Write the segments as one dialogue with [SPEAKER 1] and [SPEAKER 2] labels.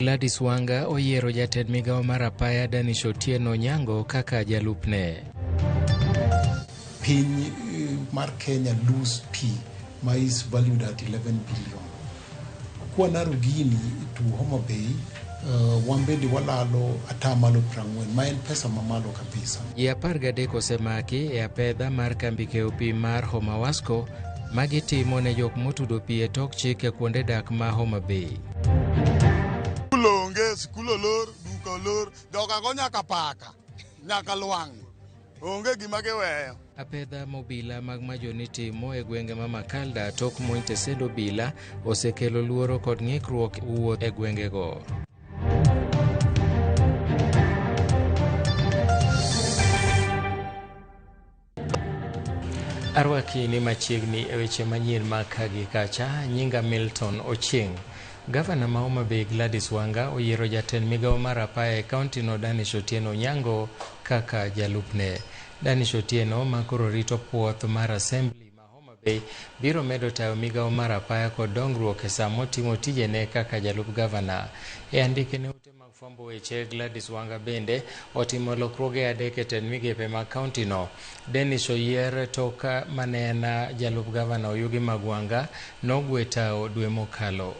[SPEAKER 1] Gladys Wanga oyiero jatend migawo mar apaya Danish Otieno Onyango kaka jalupne.
[SPEAKER 2] Piny mar Kenya lose pi ma is valued at 11 billion. Kwanaro gini to Homa Bay, wan bende walalo atamalo 40 ma en pesa mamalo kabisa.
[SPEAKER 1] Ji 13 osemaki e apedha mar kambi keyo pi mar Homa Wasco ma gitimo ne jok motudo pi e tok chik e kuonde dak ma Homa Bay.
[SPEAKER 3] Skul onge, skul olor, duka olor, jogago nyaka paka, nyaka lwang'ni. Onge gima giweyo.
[SPEAKER 1] Apedha mobila mag majoni timo e gwenge ma Makalda tok monj tesend obila osekelo luoro kod ng'ikruok wuoth e gwengego. Arwaki ni machiegni e weche manyien mag ka gi kacha, nyinga Milton Ochieng. Gavana ma Homa Bay Gladys Wanga oyiero jatend migawo mar apaya e kaunti no Danish Otieno Onyango kaka jalupne. Danish Otieno ma koro rito puoth mar assembly ma Homa Bay biro medo tayo migawo mar apaya kod dongruok e sa motimo tijene kaka jalup gavana. E andike ne ute mag fwambo weche, Gladys Wanga bende otimo lokruoge adek e tend migepe mag kaunti no. Danish oyier tok mane en jalup gavana Oyugi Magwanga nogwe tao dwe mokalo.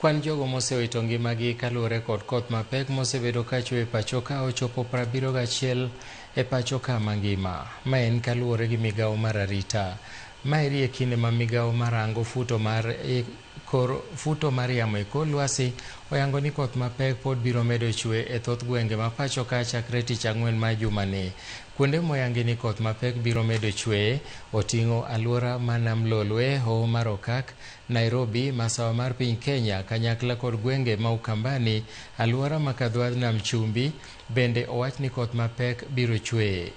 [SPEAKER 1] Kwan jogo mosewito ngimagi kaluwore kod koth mapek mosebedo kachwe e pacho ka ochopo 71 e pacho ka mangima. Ma en kaluwore gi migawo mar arita. Maeri e kinde ma migawo mar rango futo mar kor futo mar yamo e kor lwasi oyango ni koth mapek pod biro medo chwe e thoth gwenge ma pacho ka chakre tich ang'wen mar jumani. Kuonde moyangi ni koth mapek biro medo chwe oting'o alwora ma Nam Lolwe, Hoho mar Okak, Nairobi, masawa mar piny Kenya, kanyakla kod gwenge ma Ukambani, alwora ma Kadhwadh Nam Chumbi, bende owach ni koth mapek biro chwe.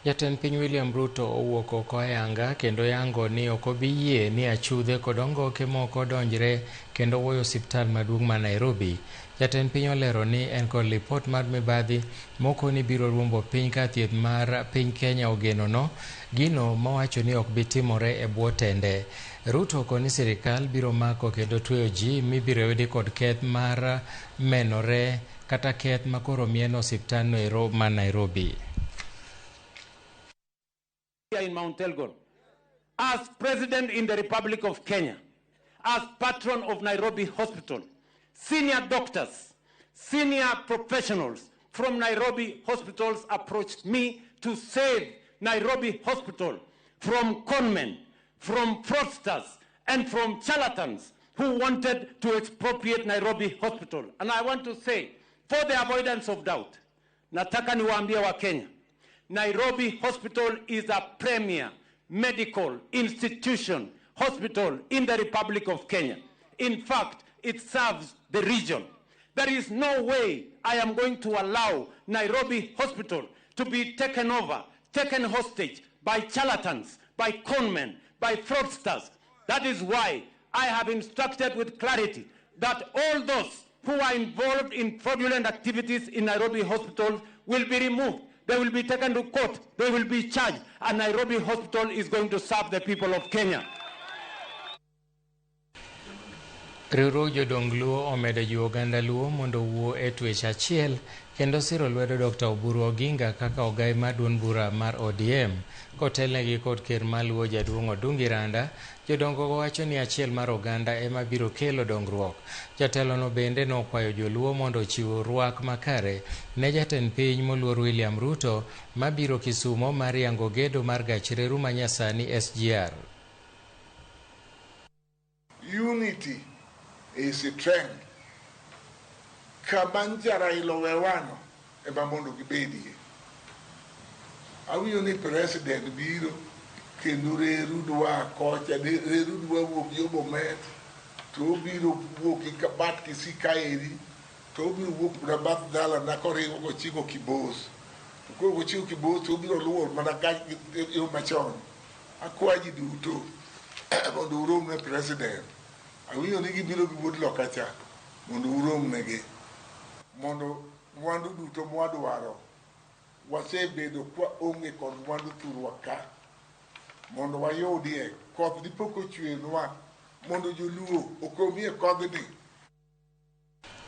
[SPEAKER 1] Jatend piny William Ruto owuok oko ayanga kendo yango ni ok obi yie ni achudhe kod ongoke moko donjre kendo wuoyo osiptal maduong' ma Nairobi. Jatend piny olero ni en kod lipot mar mibadhi moko ni biro ruombo piny ka thieth mar piny Kenya ogeno no, gino mowacho ni ok bi timore e bwo tende. Ruto okoni sirikal biro mako kendo tweyo ji mibiro yudi kod keth mar menore kata keth makoro mieno osiptal no ero ma Nairobi.
[SPEAKER 4] In Mount Elgon, as president in the Republic of Kenya, as patron of Nairobi Hospital, senior doctors, senior professionals from Nairobi hospitals approached me to save Nairobi Hospital from conmen, from fraudsters, and from charlatans who wanted to expropriate Nairobi Hospital. And I want to say, for the avoidance of doubt, nataka niwaambie wa Kenya, Nairobi Hospital is a premier medical institution, hospital in the Republic of Kenya. In fact, it serves the region. There is no way I am going to allow Nairobi Hospital to be taken over, taken hostage by charlatans, by conmen, by fraudsters. That is why I have instructed with clarity that all those who are involved in fraudulent activities in Nairobi Hospital will be removed. They will be taken to court, they will be charged, and Nairobi Hospital is going to serve the people of Kenya.
[SPEAKER 1] Riwruog jodong Luo omedo jiwo oganda Luo mondo owuo e twech achiel kendo siro lwedo Dr. Oburu Oginga kaka ogai mar duond bura mar ODM. Kotelnegi kod ker mar Luo jaduong' Odungi Randa, jodongo wacho ni achiel mar oganda ema biro kelo dongruok. Jatelono bende nokwayo joluo mondo ochiw rwak makare ne jatend piny moluor William Ruto mabiro Kisumo mar yango gedo mar gach reru manyasani SGR.
[SPEAKER 5] Unity is strength. Kama Raila owewano ema mondo gibedie. Awinjo ni president biro Kendo reru dwa kocha, reru dwa wuok yo Bomet, to obiro wuok bat Kisii kaeri, to obiro wuok mana bath dalana koringo kochiko Kibos. To koro kochiko Kibos to obiro luwo mana yo machon. Akwayo ji duto mondo urom ne president. Awinjo ni gibiro gi wuod loka cha, mondo urom negi. Mondo mwandu duto mwadwaro, wasebedo kwa onge kod mwandu thurwa ka. Mondo wayudie, koth dipok ochwenwa, mondo joluo okomie kodhni.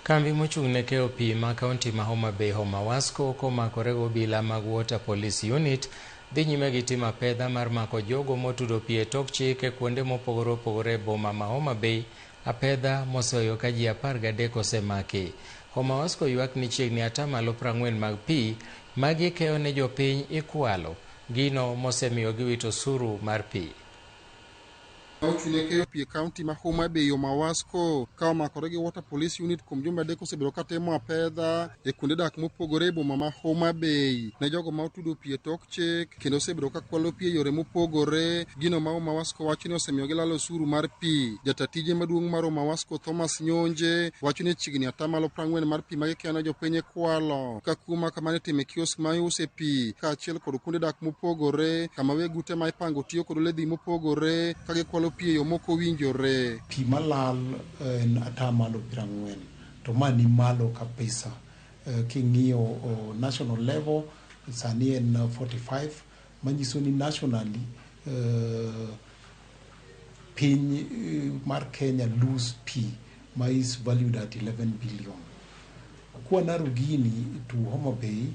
[SPEAKER 1] Kambi mochung' ne keyo pi ma kaunti ma Homa Bay Homa Wasco komakore gi obila mag Water Police Unit dhi nyime gi timo apedha mar mako jogo motudo pi e tok chik e kuonde mopogore opogore e boma ma Homa Bay, apedha moseoyo ka ji 13 osemaki. Homa Wasco ywak ni chiegni 40% mag pi ma gikeyo ne jopiny ikwalo, gino mosemiyo giwito osuru mar pi.
[SPEAKER 6] Ochune keyo pi e kaunti ma Homa Bay Homa Wasco ka omakore gi Water Police Unit kuom jumbe 3 osebedo katimo apedha e kuonde dak mopogore e boma ma Homa Bay ne jogo ma otudo pi e tok chik kendo osebedo ka kwalo pi e yore mopogore. Gino ma Homa Wasco wacho ni osemiyo gilalo osuru mar pi. Jata tije maduong' mar Homa Wasco Thomas Nyonje wacho ni chiegni 40% mar pi ma gikeyo ne jopiny ikwalo ka kuo kamano itimo e kiosk ma iuse pi kaachiel kod kuonde dak mopogore kama weg ute ma ipango tiyo kod ledhi mopogore ka gikwalo pi e yo mok owinjore.
[SPEAKER 2] Pi malal en 40%, to ma ni malo kabisa. King'iyo national level sani en 45, manyiso ni nationally piny mar Kenya lose pi ma is valued at 11 billion. Kwa naro gini to Homa Bay,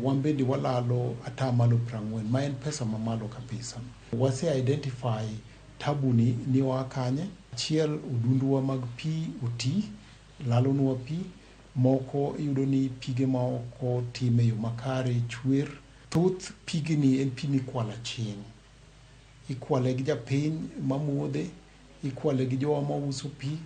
[SPEAKER 2] wan bende walalo 40%, ma en pesa mamalo kabisa. Wase identify tabu ni oa kanye. Achiel, odunduwa mag pi oti, lalonwa pi. Moko iyudo ni pige ma ok otim e yo makare chwer. Thoth pigni en pi mikwalo aching'. Ikwale gi japiny mamodhe, ikwale gi jowa mauso pi,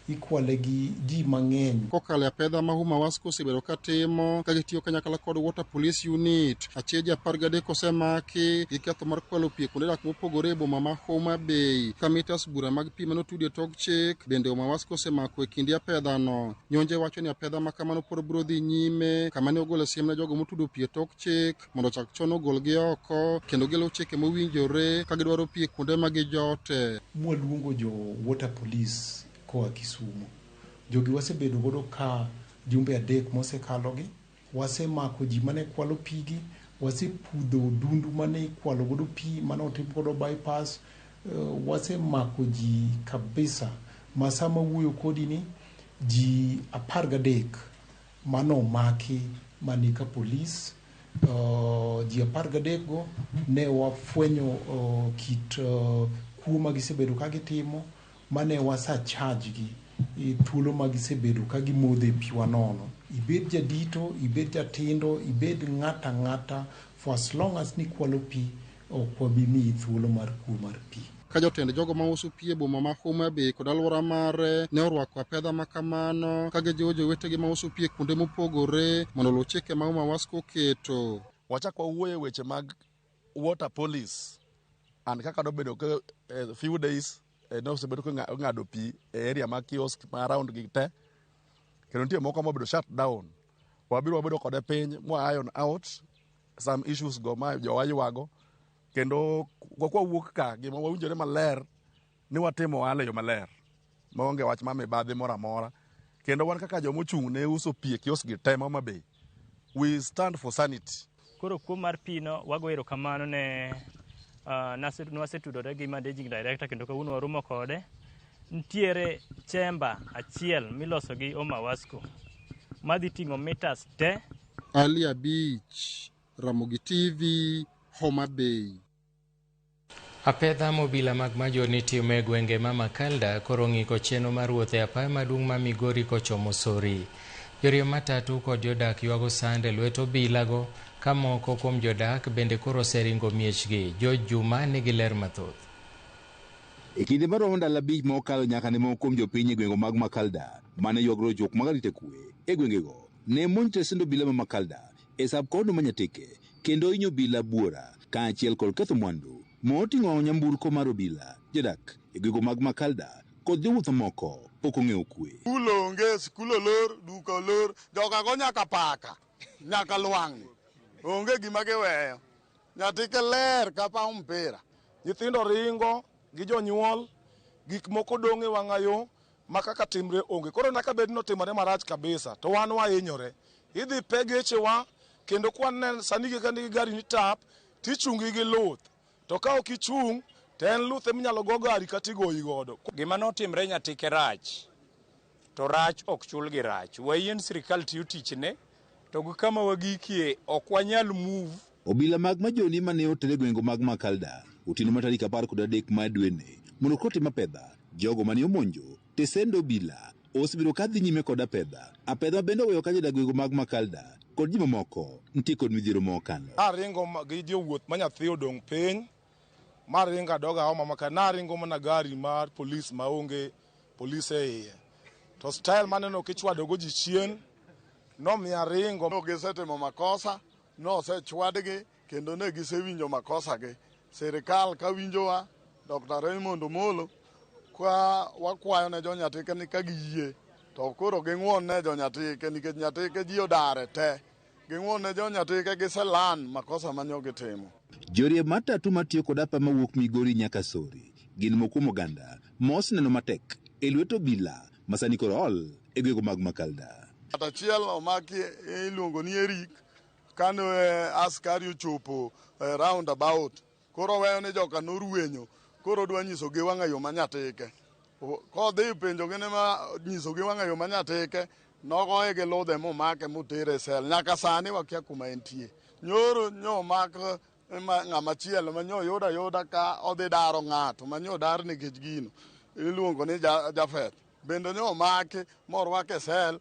[SPEAKER 2] ikwale gi ji mang'eny.
[SPEAKER 6] Kokalo e apedha ma Homa Wasco osebedo katimo ka gitiyo kanyakla kod Water Police Unit, acheje 13 osemaki gi ketho mar kwalo pi e kuonde dak mopogore e boma ma Homa Bay. Ka mitas bura mag pi manotudi e tok chik bende Homa Wasco osemako e kinde apedhano. Nyonje wacho ni apedha ma kamano pod biro dhi nyime kama ne ogolo siem ne jogo motudo pi e tok chik mondo ochak chon ogolgi oko kendo giluw chike mowinjore ka gidwaro pi e kuonde ma gijote.
[SPEAKER 2] Mwaluongo jo Water Police koa Kisumu. Jogi wasebedo godo ka jumbe 3 mosekalogi. Wasemako ji mane kwalo pigi, wasepudho odundu mane ikwalo godo pi mane otim godo bypass. Wasemako ji kabisa. Ma sama wuoyo kodi ni ji 13 mane omaki mani ka polis. Ji 13 go ne wafwenyo kit kuo ma gisebedo ka gitimo, mane wasa charge gi e thuolo ma gisebedo ka gimodho e pi wanono. Ibed jadito, ibed jatindo, ibed ng'ata ng'ata, for as long as ni kwalo pi, ok wabi miyi thuolo mar kuo mar pi.
[SPEAKER 6] Ka jotend jogo mauso pi e boma ma Homa Bay kod alwora mare ne orwako apedha ma kamano ka gijiwo jowetegi mauso pi e kuonde mopogore mondo oluw chike ma Homa Wasco oketo.
[SPEAKER 3] Wachak wawuoyo e weche mag Water Police and kaka nobedo ka few days nosebedo ka ng'ado pi e area mag kiosk ma around gi te, kendo nitie moko mobedo shut down. Wabiro wabedo kode piny mwa iron out some issues go ma jowa ywago, kendo kwa wuok ka gima wawinjore maler ni watimo ohala e yo maler maonge wach ma mibadhi moro amora. Kendo wan kaka joma ochung' ne uso pi e kiosk gi te ma Homa Bay, we stand for sanity.
[SPEAKER 7] Koro kuo mar pi no wago erokamano ne nwasetudore gi managing director kendo kawuono waromo kode. Nitiere chamber achiel miloso gi Homa Wasco madhi ting'o meters te.
[SPEAKER 6] Ali Abich, Ramogi TV, Homa Bay.
[SPEAKER 1] Apedha mobila mag majoni timo e gwenge ma Makalda koro ng'iko chenro mar wuoth e apaya maduong' ma Migori kochomo Sori. Joriemb matatu kod jodak ywago sand e lwet obilago ka moko kuom jodak bende koro oseringo miechgi. George Juma nigi ler mathoth.
[SPEAKER 8] E kinde maromo ndalo 5 mokalo nyaka ne moko kuom jopiny e gwenge mag Makalda mane ywago rochruok mag arita kwe e gwengego ne monj tesend obila ma Makalda e sub county ma Nyatike kendo hinyo obila buora kaachiel kod ketho mwandu. Moting'o nyamburko mar obila, jodak e gwenge mag Makalda kod jowuoth moko pok ong'eyo kwe.
[SPEAKER 9] Skul onge, skul olor, duka olor, jogago nyaka paka, nyaka lwang'ni. Onge gima giweyo. Nyatike ler ka paw mpira.
[SPEAKER 10] Nyithindo ringo gi jonyuol, gik moko dong' e wang'ayo ma kaka timre onge. Koro nyaka bed ni otimore marach kabisa, to wan wahinyore. Idhi pe gechewa, kendo kwaneno sani ka nigi gari ni tap, tichungi gi luth. To ka ok ichung', to en luth eminyalo go gari kata igoyi godo.
[SPEAKER 11] Gima notimre Nyatike rach, to rach ok chul gi rach. Wayien sirikal tiyo tichne, to gi kama wagikie ok wanyal move.
[SPEAKER 8] Obila mag majoni mane oter e gwenge mag Makalda otieno mar tarik 13 mar dweni mondo koro tim apedha jogo mane omonjo tesend obila osebedo ka dhi nyime kod apedha. Apedha ma bende oweyo ka jodak gwenge mag Makalda kod ji mamoko nitie kod midhiero mokalo.
[SPEAKER 10] Aringo gi jowuoth ma nyathi odong' piny, maringo adog aoma maka naringo mana gari mar polis maonge polis e iye. To style maneno kichwadogo ji chien nomiya ringo.
[SPEAKER 9] No gisetimo makosa, nosechwadgi kendo ne gisewinjo makosa gi. Sirikal ka winjowa, Dr. Raymond Omolo, ka wakwayo ne jonyatike ni ka giyie to koro ging'won ne jonyatike nikech Nyatike ji odare te. Ging'won ne jonyatike giselan makosa manyo gitimo.
[SPEAKER 8] Joriemb matatu matiyo kod apa mawuok Migori nyaka Sori gin moko kuom oganda ma oseneno matek e lwet obila ma sani koro ol e gwenge mag Makalda.
[SPEAKER 9] Ng'at achiel omaki iluongo ni Eric kane askari ochopo roundabout. Koro oweyo ni joka norwenyo, koro odwa nyisogi wang'ayo ma Nyatike. Kodhi penjogi ni ma nyisogi wang'ayo ma Nyatike, nogoye gi ludhe momake motere e sel. Nyaka sani wakia kuma entie. Nyoro nyo mak ng'ama chielo ma nyo yudo ayuda ka odhi daro ng'ato ma nyo dar nikech gino iluongo ni Jafeth. Bende nyo omaki morwake e sel,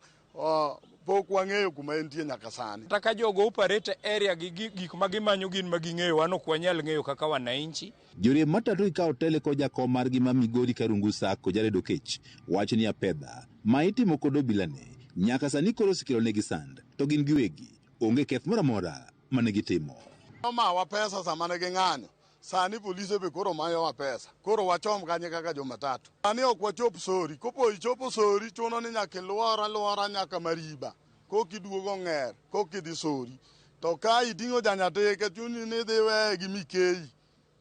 [SPEAKER 9] pok wang'eyo kuma entie nyaka sani.
[SPEAKER 11] Kata ka jogo operate area gi gik ma gimanyo gin ma ging'eyo, wan ok wanyal ng'eyo kaka wananchi.
[SPEAKER 8] Joriemb matatu ikawo tele kod jakom margi ma Migori Karungu Sacco Jared Okech wacho ni apedha ma itimo kod obila ni nyaka sani koro osekelo negi sand to gin giwegi onge keth moro amora mane gitimo.
[SPEAKER 9] Omawa pesa sama ne ging'anyo. Sani polise be koro mayowa pesa. Koro wachom kanye kaka jomatatu. Sani ok wachop Sori. Kopo ichopo Sori, chuno ni nyaka iluor aluora nyaka Mariba. Kokiduogo Ng'er, kokidhi Sori. To ka iting'o janyatike, chuni ni idhi weye gi Mikei,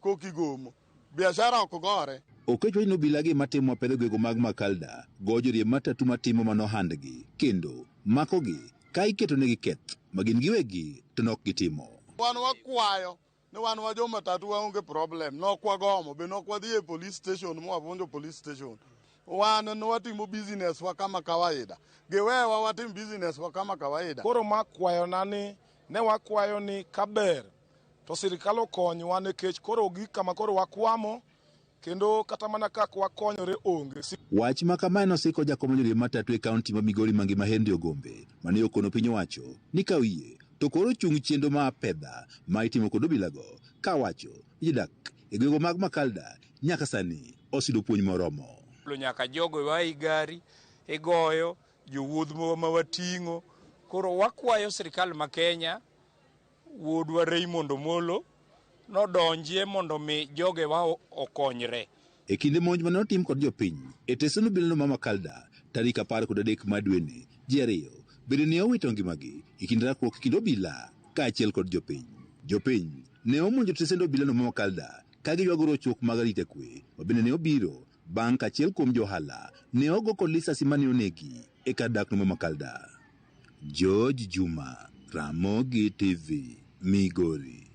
[SPEAKER 9] kokigomo. Biashara ok gore.
[SPEAKER 8] Okech wacho ni obila gi matimo apedha e gwenge mag Makalda goyo joriemb matatu matimo mano handgi kendo makogi ka iketonegi keth ma gin giwegi to nok gitimo.
[SPEAKER 9] Wan wakwayo ni wan wa jomatatu waonge problem. Nok wagomo, be nok wadhi e police station mwavunjo police station. Wan nwatimo business wa kama kawaida. Giwewa watim business wa kama kawaida.
[SPEAKER 10] Koro ma kwayona ni ne wakwayo ni kaber to sirikal okonywa nikech koro gik kama koro wakwamo kendo kata mana kaka wakonyore onge.
[SPEAKER 8] Wach ma kamae nosiko jakom joriemb matatu e kaunti ma Migori mangima Henry Ogombe mane okono piny owacho ni ka oyie to koro chung chenro ma apedha ma itimo kod obilago kawacho ni jodak e gwenge mag Makalda nyaka sani oseyudo puonj moromo.
[SPEAKER 11] Nyaka jogo wai gari igoyo jowuoth ma wating'o. Koro wakwayo sirikal ma Kenya wuodwa Raymond Omolo nodonjie mondo mi jogewa okonyre.
[SPEAKER 8] E kinde monj mane otim kod jopiny e tesend obilano ma Makalda tarik 13 mar dweni, ji ariyo bende ne owito ngimagi e kind rakruok e kind obila kaachiel kod jopiny. Jopiny ne omonjo tesend obilano ma Makalda ka giywago rochruok mag arita kwe ma bende ne obiro bang' ka achiel kuom johala ne ogo kod lisasi mane onegi e kar dakno ma Makalda. George Juma, Ramogi TV, Migori.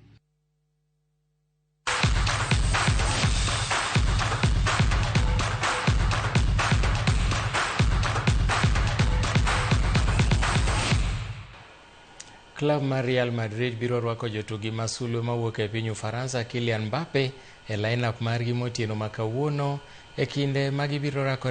[SPEAKER 1] Klab mar Real Madrid biro rwako jotugi ma sulwe mawuok e piny Ufaransa Kylian Mbappe e line-up margi motieno ma kawuono e kinde ma gibiro rakore